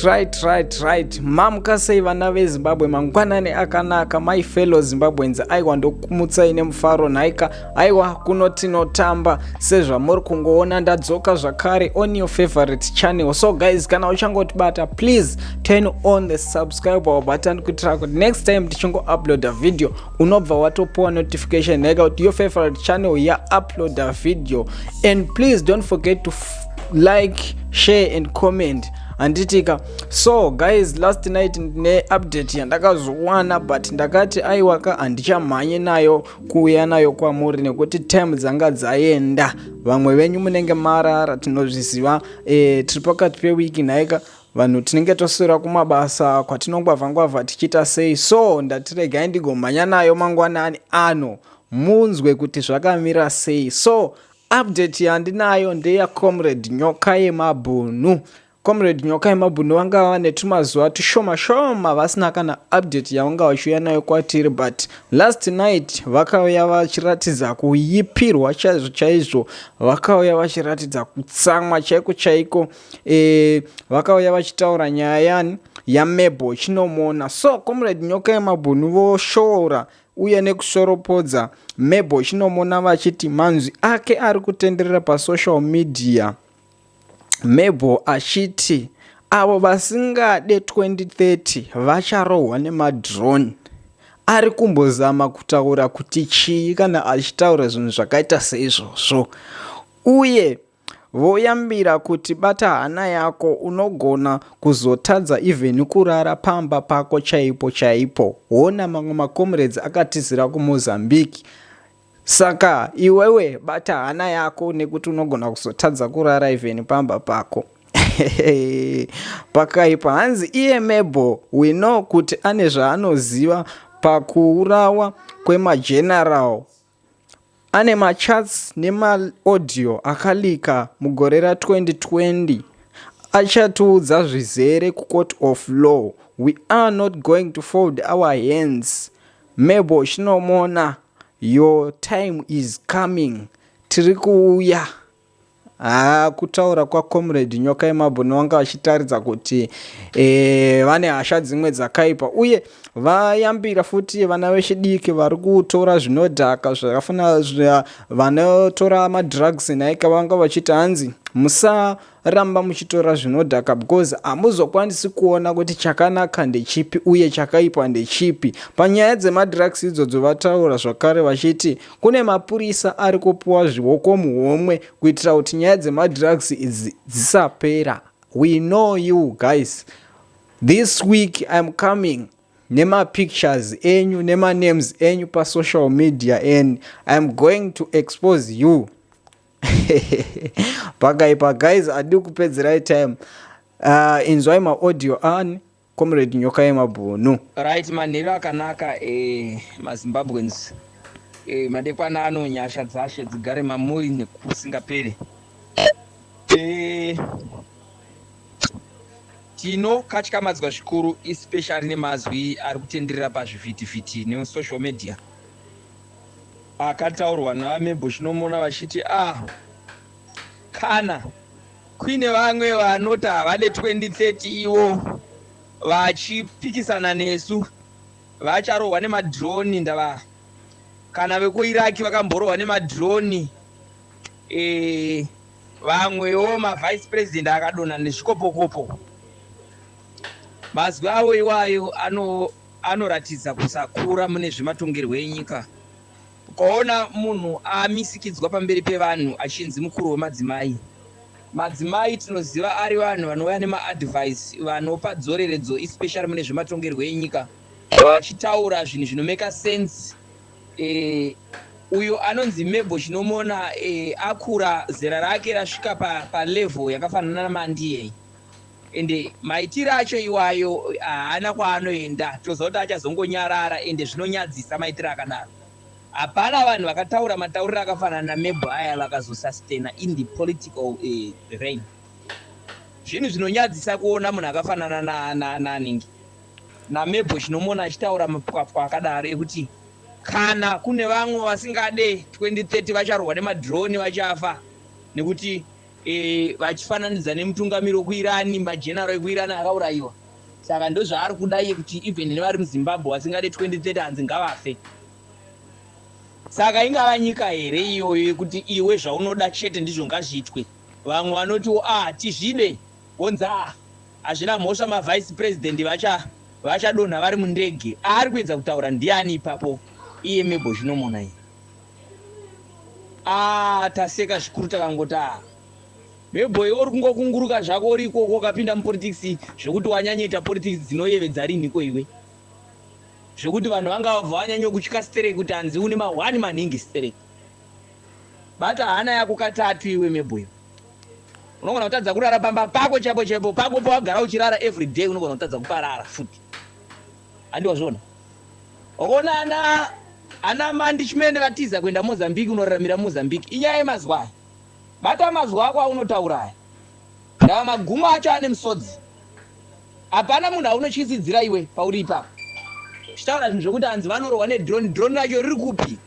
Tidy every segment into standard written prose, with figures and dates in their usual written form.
Right. Mamuka sei, vana veZimbabwe? Mangwanani akanaka, my fellow Zimbabweans. Aiwa, ndokumutsai nemufaro nhaika. Aiwa, kuno tinotamba sezvamuri kungoona, ndadzoka zvakare on your favorite channel. So guys, kana uchangotibata, please turn on the subscribe button kuitira kuti next time tichingouploada video unobva watopuwa notification nhaika kuti your favorite channel yauploada video. And please don't forget to like, share and comment, handitika? So guys, last night ndine update yandakazowana, but ndakati aiwaka, handichamhanye nayo kuuya nayo kwamuri nekuti time dzanga dzaenda. Vamwe venyu munenge marara, tinozviziva. Tiri pakati pewiki nhaika, vanhu tinenge toswera kumabasa kwatinongwavhangwavha tichiita sei. So ndatiregai ndigomhanya nayo mangwanani ano, munzwe kuti zvakamira sei. So update yandinayo ndeyaComrade Nyoka Yemabhunu. Comrade Nyoka Yemabhunu vanga vane tumazuva tushoma shoma vasina kana update yavanga vachiuya nayo kwatiri, but last night vakauya vachiratidza kuipirwa chaizvo chaizvo. Vakauya vachiratidza kutsamwa chaiko chaiko. Vakauya vachitaura nyaya yani yaMabel Chinomona. So Comrade Nyoka Yemabhunu voshora uye nekusoropodza Mabel Chinomona, vachiti manzwi ake ari kutenderera pasocial media, Mabel achiti avo vasingade 2030 vacharohwa nemadrone, ari kumbozama kutaura kuti chii kana achitaura zvinhu zvakaita seizvozvo. Uye voyambira kuti bata hana yako, unogona kuzotadza even kurara pamba pako chaipo chaipo. Hona mamwe macomrades akatizira kuMozambique, saka iwewe bata hana yako nekuti unogona kuzotadza kurara even pamba pako. Pakaipa. Hanzi iye Mabel, we know kuti ane zvaanoziva pakuurawa kwemageneral, ane machats nemaaudio akaleaka mugore ra2020. Achatiudza zvizere kucourt of law. We are not going to fold our hands. Mabel Chinomona, your time is coming, tiri kuuya. Haa, kutaura kwaComrade Nyoka Yemabhunu, vanga vachitaridza kuti vane hasha dzimwe dzakaipa. Uye vayambira futi vana vechidiki vari kutora zvinodhaka zvakafanana, vanotora madrugs nhaika. Vanga vachiti hanzi musaramba muchitora zvinodhaka because hamuzokwanisi kuona kuti chakanaka ndechipi uye chakaipa ndechipi. Panyaya dzemadrugs idzodzo vataura zvakare vachiti kune mapurisa ari kupiwa zvioko muhomwe kuitira kuti nyaya dzemadrugs idzi dzisapera. We know you guys. This week I'm coming nemapictures enyu nemanames enyu pasocial media and I'm going to expose you. Pakaipa guys, adi kupedzerai time. Inzwai maaudio ani Comrade Nyoka Yemabhunu. Right, manheru akanaka, maZimbabweans. Madekwana ano, nyasha dzashe dzigare mamuri nekusingaperi. Tinokatyamadzwa zvikuru, especially nemazwi ari kutenderera pazvivhitivhiti nemusocial media akataurwa navaMabel Chinomona vachiti kana kuine vamwe vanoti havade 2030, ivo vachipikisana nesu, vacharohwa nemadrone. Ndava kana vekuIraki vakamborohwa nemadrone, vamwewo mavice president akadonha nezvikopokopo. Mazwi avo iwayo anoratidza kusakura mune zvematongerwo enyika. Ukaona munhu amisikidzwa pamberi pevanhu achinzi mukuru wemadzimai, madzimai tinoziva ari vanhu vanouya nemaadvice, vanopa dzoreredzo, especially mune zvematongerwo enyika, vachitaura zvinhu zvinomake sense. Uyo anonzi Mabel Chinomona akura, zera rake rasvika palevel yakafanana namandiyei, ende maitiro acho iwayo haana kwaanoenda. Toziva kuti achazongonyarara, ende zvinonyadzisa maitiro akadaro. Hapana vanhu vakataura matauriro akafanana naMabel aya vakazosustaina in the political reign. Zvinhu zvinonyadzisa kuona munhu akafanana naningi naMabel Chinomona achitaura mapwapwa akadaro ekuti kana kune vamwe vasingade 2030 vacharohwa nemadrone, vachafa nekuti. Vachifananidza nemutungamiri wekuIran, mageneral ekuIran akaurayiwa. Saka ndozvaari kuda iye, kuti even nevari muZimbabwe vasingade 2030 hanzi ngavafe. Saka ingava nyika here iyoyo yekuti iwe zvaunoda chete ndizvo ngazviitwe? Vamwe vanotiwo, "Ah, tizvide," vonzi, "Ah, hazvina mhosva, mavice president vachadonha vari mundege." Ari kuedza kutaura ndiani ipapo? Iye Mabel Chinomona iyi. Ah, taseka zvikuru, takangoti, "Ah, Mabel, iwe uri kungokunguruka zvako uri ikoko. Ukapinda mupolitics zvekuti wanyanyoita politics dzinoyevedza rinhiko iwe, zvekuti vanhu vanga vabva vanyanyokutya stereki kuti hanzi une mahwani maningi stereki? Bata hana yako katatu iwe Mabel. Unogona kutadza kurara pamba pako chaipo chaipo, pako pawagara uchirara every day, unogona kutadza kuparara futi. Handiwazviona? Wakaona ana Mandi Chimene vatiza kuenda Mozambique, unoraramira Mozambique. Inyaya yemazwa aya. Bata mazwa ako aunotaura aya, ndava magumo acho ane musodzi. Hapana munhu aunotyisidzira iwe pauri ipapo uchitaura zvinhu zvokuti hanzi vanorohwa nedrone. Drone racho riri kupi?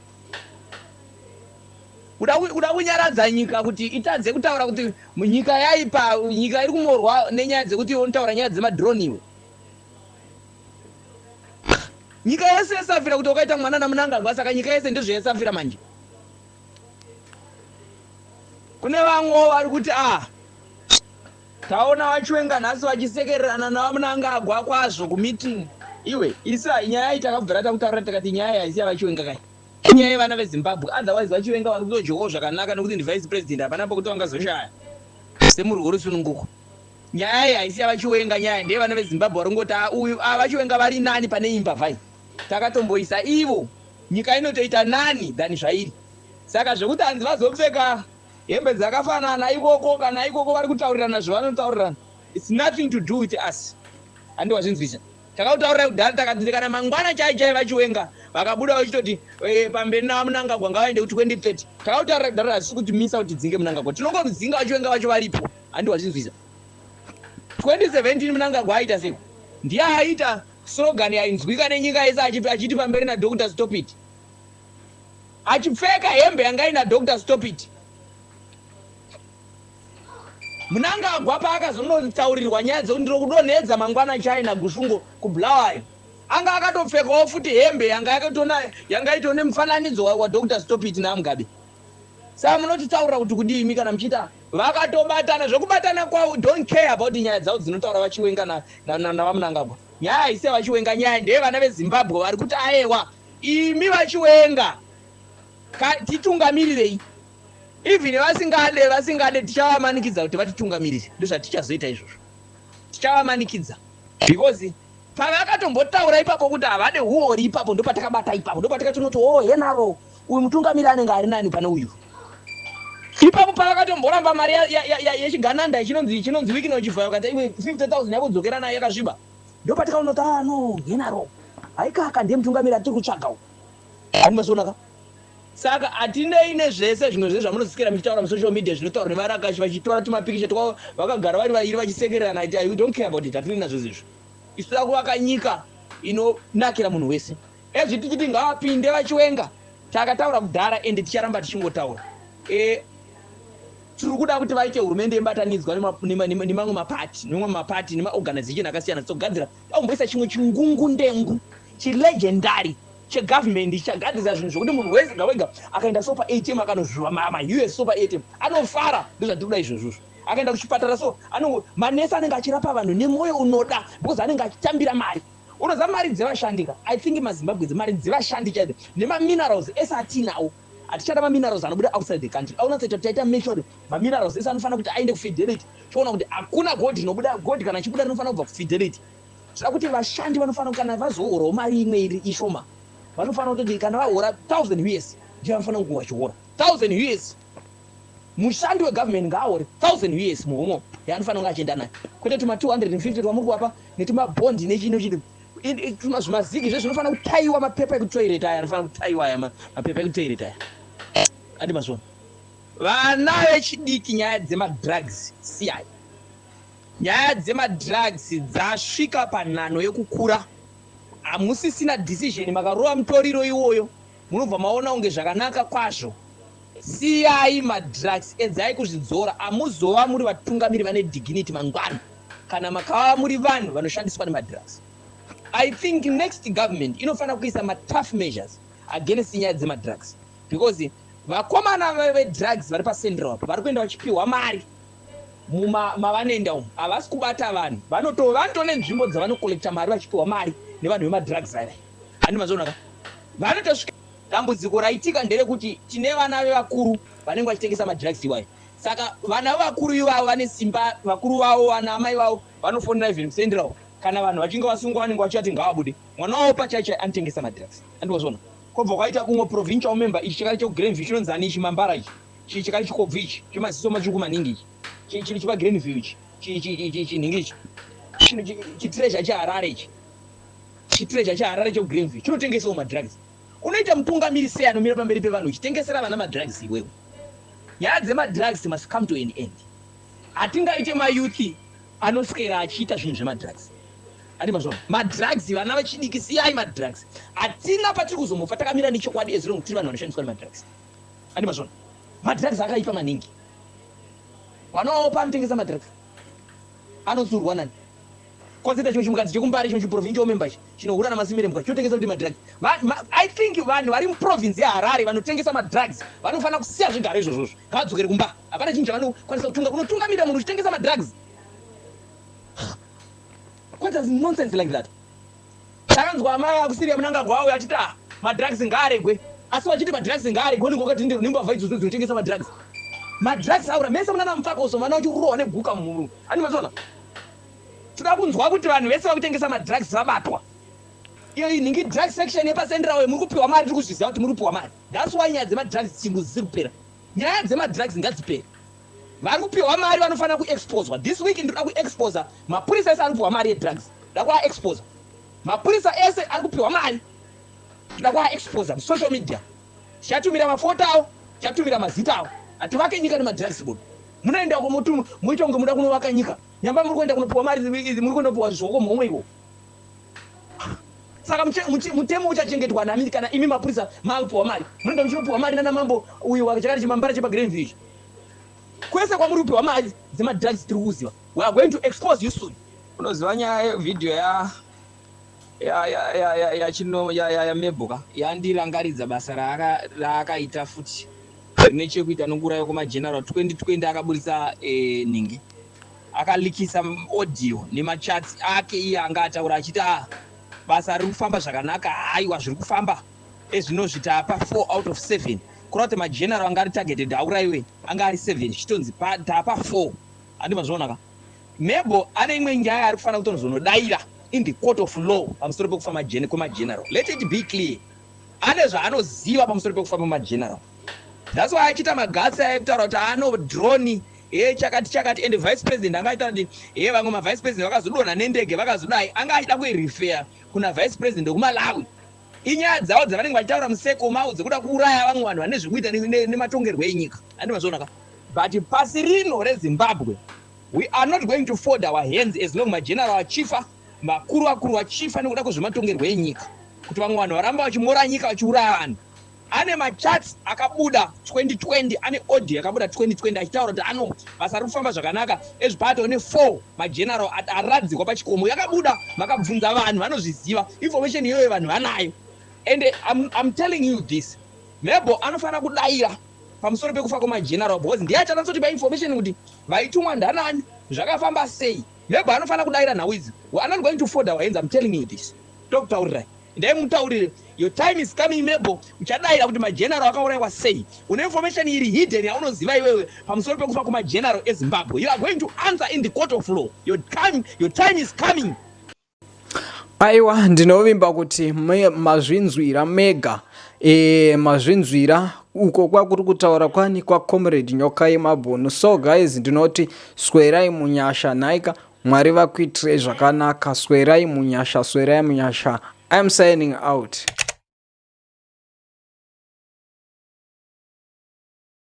Kuda kunyaradza nyika kuti itadze kutaura kuti nyika yaipa, nyika iri kumorwa nenyaya dzekuti iwe unotaura nyaya dzemadrone iwe. Nyika yese yasafira kuti wakaita mwana naMunangagwa. Saka nyika yese ndizvo manje. Kune vamwewo vari kuti, "Ah, taona vaChiwenga nhasi vachisekererana navaMunangagwa kwazvo kumeeting." Iwe, isa nyaya iyi. Takabvira takutaurira, takati nyaya haisi yavaChiwenga kai, inyaya yevana veZimbabwe. Otherwise vaChiwenga vari kutodyowo zvakanaka nekuti ndivice president, hapana pokuti vangazoshaya semurwi werusununguko. Nyaya iyi haisi yavaChiwenga, nyaya ndeyevana veZimbabwe vari kungoti, "Ah, uyu, ah, vaChiwenga vari nani pane imbavha iyi takatomboisa ivo, nyika inotoita nani than zvairi." Saka zvekuti hanzi vazopfeka hembe dzakafanana ikoko, kana ikoko vari kutaurirana zvavanotaurirana, it's nothing to do with us. Handi wazvinzwisa? Takakutaurirai kudhara, takati kana mangwana chai chai vaChiwenga vakabuda vachitoti pamberi navaMunangagwa, ngavaende ku2030, takakutaurirai kudhara, hazisi kuti misa kuti dzinge Munangagwa, tinongomudzinga vaChiwenga vacho varipo. Handi wazvinzwisa? 2017 Munangagwa aita sei? Ndiye aita slogan yainzwika nenyika yese achiti pamberi naDr Stop It, achipfeka hembe yanga ina Dr Stop It. Munangagwa paakazonotaurirwa nyaya dzekuti ndiro kudonhedza mangwana China Gushungo kuBulawayo, anga akatopfekawo futi hembe yanga yakatona, yanga itone mufananidzo waDr Stop It naMugabe. Saka munotitaurira kuti kudii kana muchiita vakatobatana? Zvekubatana kwavo, don't care about nyaya dzavo dzinotaura vaChiwenga navaMunangagwa. Nyaya haisi yavaChiwenga, nyaya ndeyevana veZimbabwe vari kuti, "Aewa, imi vaChiwenga, titungamirirei." Even vasingade, tichavamanikidza kuti vatitungamirire. Ndozvatichazoita izvozvo, tichavamanikidza, because pavakatombotaura ipapo kuti havade huori, ipapo ndopatakabata, ipapo ndopatakatoona, "Oh, henaro uyu mutungamiri anenge ari nani pane uyu." Ipapo pavakatomboramba mari yechigananda chinonzi Wicknell Chivayo, kati, "Iwe, 50 000 yakudzokera nayo yakasviba," ndopatikaona kuti, "Ah, no, henaro haikaka, ndiye mutungamiri atiri kutsvaga uyu." Handimasionaka? Saka hatinei nezvese zvimwe zve zvamunosikira muchitaura musocial media, zvinotaurwa nevarakashi vachitora tumapikicha twavo vakagara vari vairi vachisekererana. We don't care about it. Hatinei nazvo izvo. Isu toda kuvaka nyika inonakira munhu wese. Ezvi tichiti ngavapinde vaChiwenga, takataura kudhara ende ticharamba tichingotaura. Tiri kuda kuti vaite hurumende yebatanidzwa nemamwe mapati, nemaorganization akasiyana. Togadzira, takumboisa chimwe chingungundengu chilegendary chegovernment chichagadzirisa zvinhu zvokuti munhu wega wega akaenda so paATM, akanozvuva maUS so paATM, anofara. Ndozvatiri kuda izvozvozvo. Akaenda kuchipatara so, manesi anenge achirapa vanhu nemwoyo unoda, because anenge achitambira mari. Unoziva mari dzevashandika, I think maZimbabwe, mari dzevashandi chaidzo nemaminerals ese atinawo. Hatichada maminerals anobuda outside the country. Aunatsoita kuti taita make sure maminerals ese anofanira kuti aende kuFidelity. Toona kuti hakuna gold inobuda. Gold kana ichibuda rinofanira kubva kuFidelity. Toda kuti vashandi vanofanira, kana vazohorawo mari imwe iri ishoma, vanofanira kutoti kana vahora 1000 US, ndiyo vanofanira kunge vachihora 1000 US. Mushandi wegovernment ngaahore 1000 US muhomo yaanofanira kunge achienda nayo, kwete tuma 250 twamuri kuvapa netumabhondi nechino chino zvimazigi zve zvinofanira kutaiwa. Mapepa ekutoilet aya anofanira kutaiwa aya, mapepa ekutoilet aya. Andi mazvona? Vana vechidiki, nyaya dzemadrugs siyai. Nyaya dzemadrugs dzasvika panhano yekukura, hamusisina decision. Makarova mutoriro iwoyo, munobva maona kunge zvakanaka kwazvo. Siyai madrugs, edzai kuzvidzora. Amuzova muri vatungamiri vane dignity mangwana kana makava muri vanhu vanoshandiswa nemadrugs. I think next government inofanira kuisa matough measures against nyaya dzemadrugs, because vakomana vedrugs vari pacentral apo vari kuenda vachipiwa mari mavanoenda umu. Havasi kubata vanhu, vanotone nzvimbo dzavanocollecta mari vachipiwa mari nevanhu vemadrugs aya. Handi mazvionaka? Vanotosvika. Dambudziko raitika nderekuti tine vana vevakuru vanenge vachitengesa madrugs iwayo. Saka vana vevakuru ivavo vane simba. Vakuru vavo, vana amai vavo vanofonera even kucentral. Kana vanhu vachinge vasungwa, vanenge vachati ngavabude. Mwana wavo pachaichai anotengesa madrugs, andivazvona? Kwobva kwaita kumwe provincial member, ichi chakari chekuGreenview, chinonzani ichi, mambara ichi, chi chakari chikobvu ichi, chemaziso matsvuku maningi ichi, chiri chipaGreenview ichi, chinhingi ichi, chitreasure cheHarare ichi, chitreasure cheHarare chekuGreenview, chinotengesawo madrugs. Unoita mutungamiri sei anomira pamberi pevanhu uchitengesera vana madrugs iwewe? Nyaya dzemadrugs must come to an end. Hatingaite mayouth anoswera achiita zvinhu zvemadrugs, andi mazvona? Madrugs, vana vechidiki, siyai madrugs. Hatina patiri kuzombofa takamira nechokwadi as long tiri vanhu vanoshandiswa nemadrugs, andi mazvona? Madrugs akaipa maningi. Vana wavo paanotengesa madrugs anotsurwa nani? Kwanzoita chimwe chimukadzi chekuMbare, chimwe chiprovincial member ichi chinohura namasimire chinotengesa kuti madrugs. I think vanhu vari muprovince yeHarare vanotengesa madrugs vanofanira kusiya zvigaro izvozvozvo, ngavadzokere kumba. Hapana chinhu chavanokwanisa kutunga, kunotungamira munhu uchitengesa madrugs. What does nonsense like that? Takanzwa amai akusiriya Munangagwa auya achiti, "Ah, madrugs ngaaregwe," asi vachiti madrugs ngaaregwe unenge wakati nembavha idzodzo dzinotengesa madrugs. Madrugs aura mese munana Mupfakoso, vana vachirohwa neguka muhuru, ani mazona? Toda kunzwa kuti vanhu vese vakutengesa madrugs vabatwa. Iyo inhingi drug section yepacentral, muri kupiwa mari, tiri kuzviziva kuti muri kupiwa mari. That's why nyaya dzemadrugs chingu dzisiri kupera. Nyaya dzemadrugs ngadzipere. Vari kupiwa mari vanofanira kuexposwa. This week ndinoda kuexposa mapurisa ese ari kupiwa mari yedrugs. Ndoda kuaexposa mapurisa ese ari kupiwa mari, ndoda kuaexposa musocial media. Tichatumira mafoto avo, tichatumira mazita avo. Hativake nyika nemadrugs bodo. Munoenda ko muita kunge muda kunovaka nyika, nyamba muri kuenda kunopiwa mari, muri kuendopiwa zvoko mhomwe iko. Saka mutemo uchachengetwa nani kana imi mapurisa makupiwa mari? Munoenda muchinopiwa mari nana mambo uyu chakati chimambara chepaGreenview ichi. Kwese kwamuri kupiwa mari dzemadrugs tiri kuziva. We are going to expose you soon. Unoziva nyaya yevhidhiyo yachino yaMabel yandirangaridza basa raakaita futi rine chekuita nokuurayiwa kwemageneral. 2020 akaburitsa nhingi, akaleakisa audio nemachats ake iye anga ataura achiti, "Ah, basa riri kufamba zvakanaka, haiwa, zviri kufamba ezvinozvi, tapa 4 out of 7." Kureva kuti mageneral anga ari targeted aurayiwe anga ari 7, zvichitonzi tapa 4, handi mazvionaka? Mabel ane imwe nyaya ari kufanira kutonozonodayira in the court of law pamusoro pekufa kwemageneral. Let it be clear, ane zvaanoziva pamusoro pekufa kwemageneral. That's why achiita magatsi aikutaura kuti ano drone ye chakati chakati, and vice president anga aita kuti ye vamwe mavice president vakazodonha nendege, vakazodai. Anga achida kuirefer kuna vice president wekuMalawi. Inyaya dzavo dzavanenge vachitaura museko mavo dzekuda kuuraya vamwe vanhu vane zvekuita nematongerwo enyika, handi mazvionaka? But pasi rino reZimbabwe, we are not going to fold our hands as long mageneral achifa, vakuru vakuru vachifa nekuda kwezvematongerwo enyika, kuti vamwe vanhu varamba vachimora nyika, vachiuraya vanhu. Ane machats akabuda 2020, ane audio yakabuda 2020 achitaura kuti ano basa riri kufamba zvakanaka, ezvipato ne4 mageneral aradzikwa pachikomo. Yakabuda, makabvunza vanhu vanozviziva information iyoyo, vanhu vanayo. And I'm telling you this, Mabel anofanira kudayira pamusoro pekufa kwemageneral, because ndiye achanatsotipa information kuti vaitumwa ndanani, zvakafamba sei. Mabel anofanira kudayira nhau idzi. We are not going to fold our hands, I'm telling you this. Tokutaurirai, ndaimutaurire, your time is coming, Mabel. Uchadayira kuti mageneral akaurayiwa sei. Une information iri hidden yaunoziva iwewe pamusoro pekufa kwemageneral eZimbabwe. You are going to answer in the court of law. Your time is coming. Aiwa, ndinovimba kuti mazvinzwira mega. Mazvinzwira uko kwakuri kutaura kwani kwacomrade Nyoka Yemabhunu. So guys, ndinoti swerai munyasha nhaika. Mwari vakuitirei zvakanaka. Swerai munyasha, swerai munyasha. I'm signing out.